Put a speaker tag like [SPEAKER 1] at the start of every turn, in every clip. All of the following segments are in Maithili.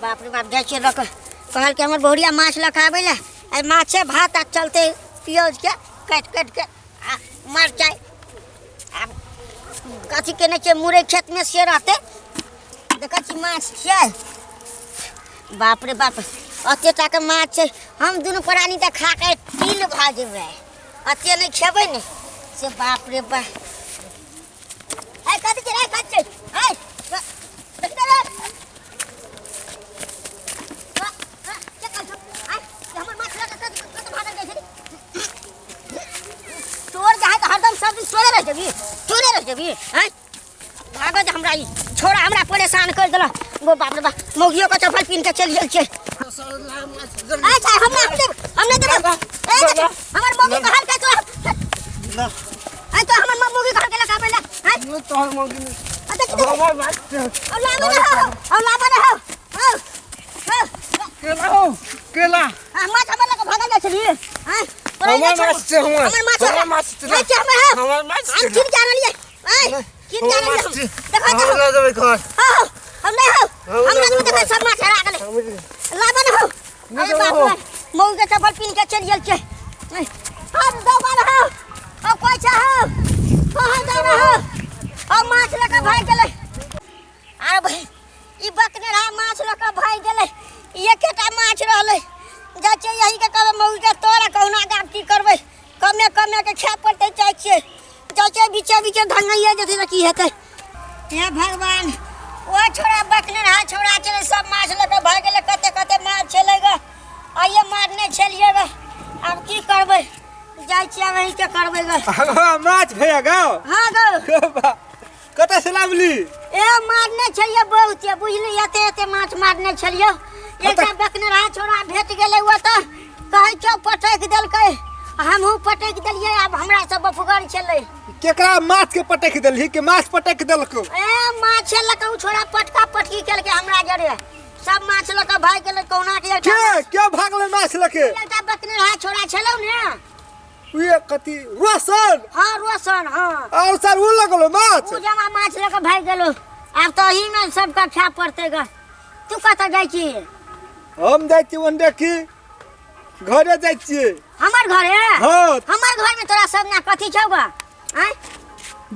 [SPEAKER 1] बाप रे बाप, जाइ छियै लऽ कऽ। कहलकै हमर बहुरिया माछ लऽ कऽ आबै लए। आइ माछे भात आ चलतै, प्याजके काटि काटि कऽ आ मरचाइ आ कथी केने छियै, मुरइ खेतमे से रहतै। देखै छी माछ छियै। बाप रे बाप, एते टाके माछ छै, हम दुनू प्राणी तऽ खा कऽ ढील भऽ जेबै। एते नहि खेबै ने से। बाप रे बाप, ए कथी छै रे? कथी छै? ए देखि रे, हमर माछ लऽ कऽ कतऽ भागल जाइ छै? चोर जाइ तऽ हरदम सब दिन चोरे रहि जेबही, चोरे रहि जेबही। आँय, भागऽ दे हमरा। ई छोड़ा हमरा परेशान कर देलक गो। बाप रे बाप, मौगियो के चप्पल पिन्ह के चलि गेल छै। अच्छा, हम नहि देब, हम नहि देब। ए हमर मौगी कहल के तो
[SPEAKER 2] ना।
[SPEAKER 1] ए तो हमर मौगी कहल के लगाबै ला। हैं?
[SPEAKER 2] तोहर मौगी नहीं।
[SPEAKER 1] अच्छा, की देबै?
[SPEAKER 2] हमर माछ छै।
[SPEAKER 1] और लाबे ना हो, और लाबे ना हो। हो हो।
[SPEAKER 2] केला हो केला।
[SPEAKER 1] आ माछ हमर लगे भागल जाइ छली। हैं? तोरा
[SPEAKER 2] हमर
[SPEAKER 1] ई
[SPEAKER 2] माछ छै, हमर।
[SPEAKER 1] हमर माछ
[SPEAKER 2] हमर माछ छै।
[SPEAKER 1] नहि छै हमर। हो
[SPEAKER 2] हमर माछ
[SPEAKER 1] हम
[SPEAKER 2] छै।
[SPEAKER 1] कीन के आनलियै। ऐ कीन के
[SPEAKER 2] हमर
[SPEAKER 1] आनलियै।
[SPEAKER 2] माछ छै।
[SPEAKER 1] देखो
[SPEAKER 2] हम
[SPEAKER 1] देखो।
[SPEAKER 2] लऽ जेबै घर।
[SPEAKER 1] हो हो, हम नहि हो।
[SPEAKER 2] हम
[SPEAKER 1] हम
[SPEAKER 2] लऽ
[SPEAKER 1] नहि
[SPEAKER 2] जेबै
[SPEAKER 1] देखै,
[SPEAKER 2] घर।
[SPEAKER 1] सब माछ हरा गेलै।
[SPEAKER 2] हम
[SPEAKER 1] लाबे ना हो।
[SPEAKER 2] नहि
[SPEAKER 1] अरे
[SPEAKER 2] देबै
[SPEAKER 1] बाप
[SPEAKER 2] हो।
[SPEAKER 1] रे, मौगी के चप्पल पिन्ह के चलि गेल छै। हम दौगा रहो ओ कोइ छै हो कहाँ जा रहो ओ माछ लऽ कऽ भागि गेलै। आर भाई, ई बकने रहा माछ लऽ कऽ भागि गेलै। ई एकेटा माछ रहलै। जाइ छियै यही के कहबै मौगी के तोरा कहुना के। आब की करबै, कमे कमे के खाय पड़तै। जाइ छियै, जाइ छियै, बीचे बीचे धंगैये जेतै तऽ की हेतै? हे भगवान, ओ छोड़ा बकने रहा छोड़ा छलै, सब माछ लऽ कऽ भागि गेलै। कते कते माछ छलै ग, आइए मारने छलियै ग। आब की करबै? जाइ छियै, आब अहींके करबै ग।
[SPEAKER 2] हाँ, माछ भैया गाँव।
[SPEAKER 1] हाँ गौ।
[SPEAKER 2] कतऽ से लाबली?
[SPEAKER 1] ए मारने छलियै बहुत, बुझली, एते एते माछ मारने छलियै। एकटा बकने रहा छोड़ा भेट गेलै, ओ तऽ कहै छौ पटकि देलकै, हमहूँ पटकि देलियै। आब हमरा सब बफगर छलै।
[SPEAKER 2] केकरा माछ के पटकि देलही कि माछ पटकि देलकौ?
[SPEAKER 1] ए माछ लऽ कऽ ओ छोड़ा पटका पटकी केलकै हमरा जरे, सब माछ लऽ कऽ भागि गेलै कहुना के। एकटा
[SPEAKER 2] के के भागलै माछ लके?
[SPEAKER 1] एकटा बकने रहा छोड़ा छलौ ने।
[SPEAKER 2] उहे कथी, रोशन?
[SPEAKER 1] हाँ रोशन, हाँ।
[SPEAKER 2] और सर उ लगलो माछ।
[SPEAKER 1] उ जमा माछ लऽ कऽ भागि गेलो। आब तऽ एही में सबके खाय पड़तै ग। तू कतऽ जाइ छी?
[SPEAKER 2] हम जाइ छी ओंडे की घरे जाइ छियै।
[SPEAKER 1] हमर घरे?
[SPEAKER 2] हाँ।
[SPEAKER 1] हमर घर में तोरा सब ना कथी छौ ग? आँय?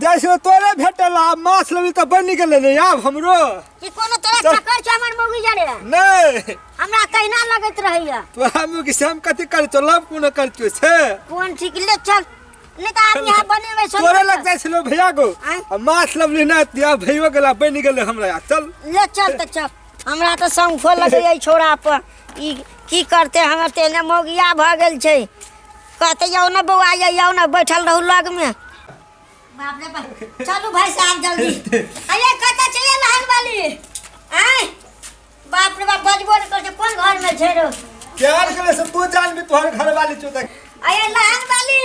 [SPEAKER 2] जाइ छियै तोरे भेटल आ माछ लेबही तऽ बनि गेलै ने आब हमरो।
[SPEAKER 1] कि कोनो तोरा
[SPEAKER 2] चल।
[SPEAKER 1] चक्कर छौ हमर मौगी जरे?
[SPEAKER 2] नहि।
[SPEAKER 1] हमरा तहिना लगैत रहैया।
[SPEAKER 2] तोरा मुँह से हम कथी करै छौ, लव कोनो करै छौ से?
[SPEAKER 1] कोन ठीक, ले चल, नहीं तऽ आब यहाँ बनेबै सब।
[SPEAKER 2] तोरे लग जाइ छलौ भैया गो।
[SPEAKER 1] आँय?
[SPEAKER 2] आ माछ लवली ना दिया भैयो गेला, बनि गेलै हमरा, चल।
[SPEAKER 1] ले चल तऽ चल। हमरा तऽ शंखो लगैया ई छोड़ा पर। ई की करतै? हमर तऽ एने मौगिया भऽ गेल छै। कहतै यौ ने बौआ, यौ यौ ने, बैठल रहू लगमे। बाप रे बाप, चलू भाई साहब जल्दी। अरे कतऽ छै लहन वाली? आँय, बाप रे बाप, बजबो नहि करै छै। कोन घरमे छै रो?
[SPEAKER 2] प्यार करे से तू जानबी, तोहर घर वाली छौ तऽ।
[SPEAKER 1] अरे लहन वाली,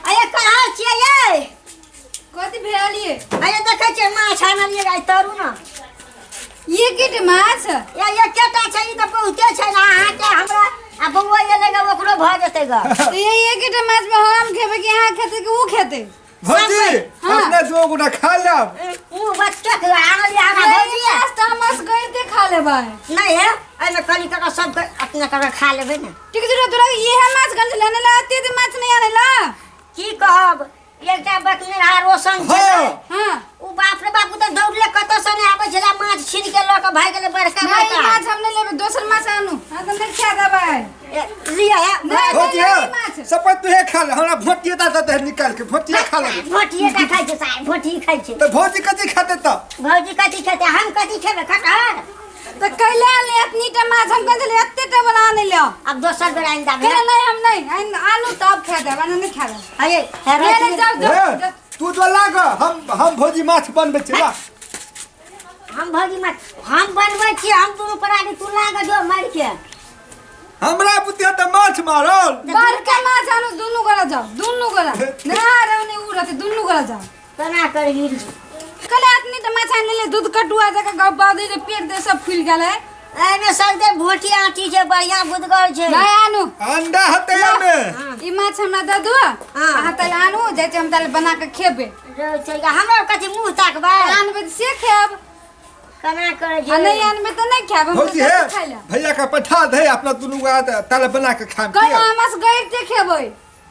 [SPEAKER 1] अरे कहाँ छियै यै?
[SPEAKER 3] कथी भेल ये?
[SPEAKER 1] अरे देखै छियै माछ आनलियै आइ, तरू ने।
[SPEAKER 3] ये किट माछ?
[SPEAKER 1] ये एकेटा छै, ई तऽ बहुते छै ने अहाँके। हमरा आ बौआ एलै ग, ओकरो भऽ जेतै ग।
[SPEAKER 3] तो ये एक टा माछ में हम खेबै कि अहाँ खेतै कि ऊ खेतै?
[SPEAKER 2] भौजी।
[SPEAKER 3] हाँ।
[SPEAKER 2] अपने दू गोटा खा लेब।
[SPEAKER 1] मुँह बच्चा के आनलियै हमरा
[SPEAKER 3] ये
[SPEAKER 1] भौजी।
[SPEAKER 3] माछ तऽ हम असगरे खा लेबै।
[SPEAKER 1] नहि हे, एहिमे कनि कऽ सबके अपने कऽ खा लेबै ने।
[SPEAKER 3] ठीक छै, तोरा इहे माछ गंज लेने ला, एते एते माछ नहीं आने ला।
[SPEAKER 1] की कहब, एकटा बकने रहा रोशन छलै।
[SPEAKER 2] हाँ।
[SPEAKER 3] हाँ।
[SPEAKER 1] उ बाप रे बाप, उ तऽ दौड़ले कतऽ से नहि आबै छलै, माछ छीन के लऽ कऽ भागि गेलै बड़का
[SPEAKER 3] नहीं, ई
[SPEAKER 1] बड़का।
[SPEAKER 3] माछ हम नहीं लेबै, दोसर माछ आनू, हम तऽ नहीं खा देबै।
[SPEAKER 1] ए, लिअ हे।
[SPEAKER 3] नहीं।
[SPEAKER 2] भौजी।
[SPEAKER 3] नहीं, माछ।
[SPEAKER 2] सब तुहे खा ले, हमरा भोटिए दा दे निकाल के, भोटिए खा ले।
[SPEAKER 1] भोटिए टा खाइ छै साहब, भोटी खाइ छै।
[SPEAKER 2] तऽ भौजी कथी खेतै तऽ?
[SPEAKER 1] भौजी कथी खेतै? हम कथी खेबै? कटहर।
[SPEAKER 3] तऽ कैला ले एतनी टा माछ? हम कहै छलियै एते टा बला आनै ले।
[SPEAKER 1] आब दोसर बेर आनि देबै।
[SPEAKER 3] केना नहीं, हम नहीं आनू तब खा देब, आनू नहीं खा देब।
[SPEAKER 1] अरे हे
[SPEAKER 3] ले ले
[SPEAKER 1] राति।
[SPEAKER 3] जाओ जाओ
[SPEAKER 2] ए,
[SPEAKER 3] जाओ।
[SPEAKER 2] तू जो लाग, हम भौजी माछ बनबै छी ला।
[SPEAKER 1] हम भौजी माछ हम बनबै छियै, हम दुनू प्राणी, तू लाग जो मारि के।
[SPEAKER 2] हमरा बुद्धि तऽ माछ मारल।
[SPEAKER 3] बड़का माछ आनू, दुनू गोरा जाओ, दुनू गोरा ना रहो ने, ऊ रहते, दुनू गोरा जाओ।
[SPEAKER 1] केना करही?
[SPEAKER 3] कल आदमी तऽ माछ आनि ले, दूध कटुआ जकाँ गब्बा दे, पेट दे सब फूलि गेलै।
[SPEAKER 1] एहिमे सगरे भोटी आँटी छै, बढ़िया बुदगर छै।
[SPEAKER 3] नहीं आनू।
[SPEAKER 2] अंडा हेतै एहिमे।
[SPEAKER 3] ई माछ हमरा दऽ दू।
[SPEAKER 1] हाँ।
[SPEAKER 3] अहाँ ताले आनू, जाइ छी हम ताले बना कऽ खेबै।
[SPEAKER 1] रो चल, हमरा कथी मुँह ताकबै?
[SPEAKER 3] आनबै तऽ से खेब।
[SPEAKER 1] केना करै
[SPEAKER 3] आ
[SPEAKER 1] छै
[SPEAKER 3] नहीं आनबे तऽ नहीं खायब हम
[SPEAKER 2] भौजी
[SPEAKER 3] तऽ
[SPEAKER 2] हे
[SPEAKER 3] जाय छी खाय लए।
[SPEAKER 2] भैया के पठा दे अपना दुनू गोरा ताले बना के खाम
[SPEAKER 3] कहियो हमरा से गैर ते खेबै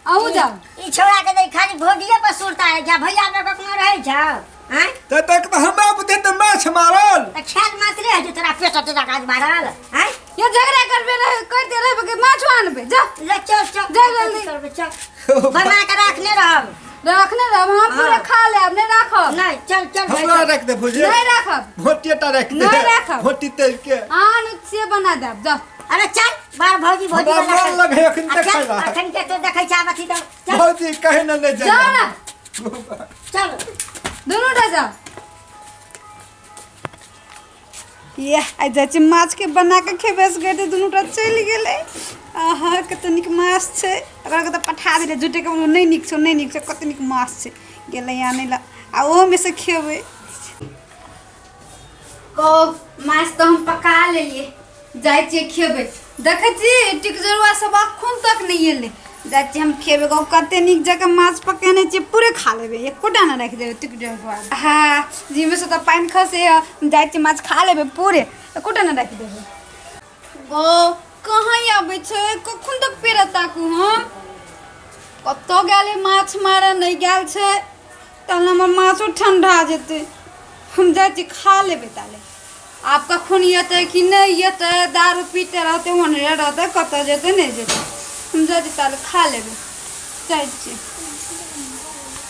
[SPEAKER 3] अहूँ जाउ।
[SPEAKER 1] ई छौड़ा के देख खाली भौजिए पर सुरता है जा भैया में कखनो रहै छौ आँय?
[SPEAKER 2] त तक तऽ हमरा बुझे तऽ माछ मारल।
[SPEAKER 1] तऽ खेल मात्रे है जे तोरा पेट तोरा काज मारल आँय?
[SPEAKER 3] ये झगड़ा करबे रहे करते रहबे के माछो आनबे जा।
[SPEAKER 1] ले चल चल
[SPEAKER 3] जा जल्दी।
[SPEAKER 1] करबे चल बना के रखने रहब।
[SPEAKER 3] रखने रहब हम पूरा
[SPEAKER 1] हाँ।
[SPEAKER 3] खा लेब नहीं राखब।
[SPEAKER 1] नहीं चल चल भाई,
[SPEAKER 2] हमरा
[SPEAKER 1] चल।
[SPEAKER 2] रख दे भौजी।
[SPEAKER 3] नहीं राखब।
[SPEAKER 2] भोटिए टा रख दे।
[SPEAKER 3] नहीं राखब।
[SPEAKER 2] भोटी तेल के।
[SPEAKER 3] आन से बना देब जा।
[SPEAKER 1] अरे चल बार भौजी भौजी
[SPEAKER 2] हमरा
[SPEAKER 1] बना
[SPEAKER 2] मन
[SPEAKER 1] के-
[SPEAKER 2] लगे अखन
[SPEAKER 1] आ
[SPEAKER 2] देखै
[SPEAKER 1] चल
[SPEAKER 2] ला।
[SPEAKER 1] अखन के तो देखै छै आब अथी तऽ चल
[SPEAKER 2] भौजी कहे न नहीं
[SPEAKER 3] जा
[SPEAKER 2] जाए।
[SPEAKER 3] ना
[SPEAKER 1] चल
[SPEAKER 3] दोनों टा जा। ये आइ जाइ छी माछ के बना के खेबे से गए दुनू टा चलि गेलै। आहा कते नीक माछ छै ओकरा के तऽ पठा देलै झूठे के नहीं नीक छौ नहीं नीक छौ कते नीक माछ छै गेलै आनै ला आ ओहोमे से खेबै। को माछ तऽ हम पका लेलियै जाइ छियै खेबै। देखै छी टिकजरुआ सब अखन तक नहि एलै। जाइ छियै हम खेबै गो कते नीक जकाँ माछ पकेने छियै पूरे खा लेबै एकोटा नहि राखि देबै टिकजरुआ। हाँ जीमे से तऽ पानि खसैए जाइ छियै माछ खा लेबै पूरे एकोटा नहि राखि देबै। गो कहाँ आबै छै कखन तक पेड़ ताकू हम कतऽ गेलै माछ मारऽ नहि गेल छै तहन हमर माछो ठंडा जेतै। हम जाइ छी खा लेबै ताले। आब कखन एतै कि नहि एतै दारू पीते रहतै ओन्हरे रहतै कतऽ जेतै नहि जेतै। हम जाइ छी ताले खा लेबै जाइ छी।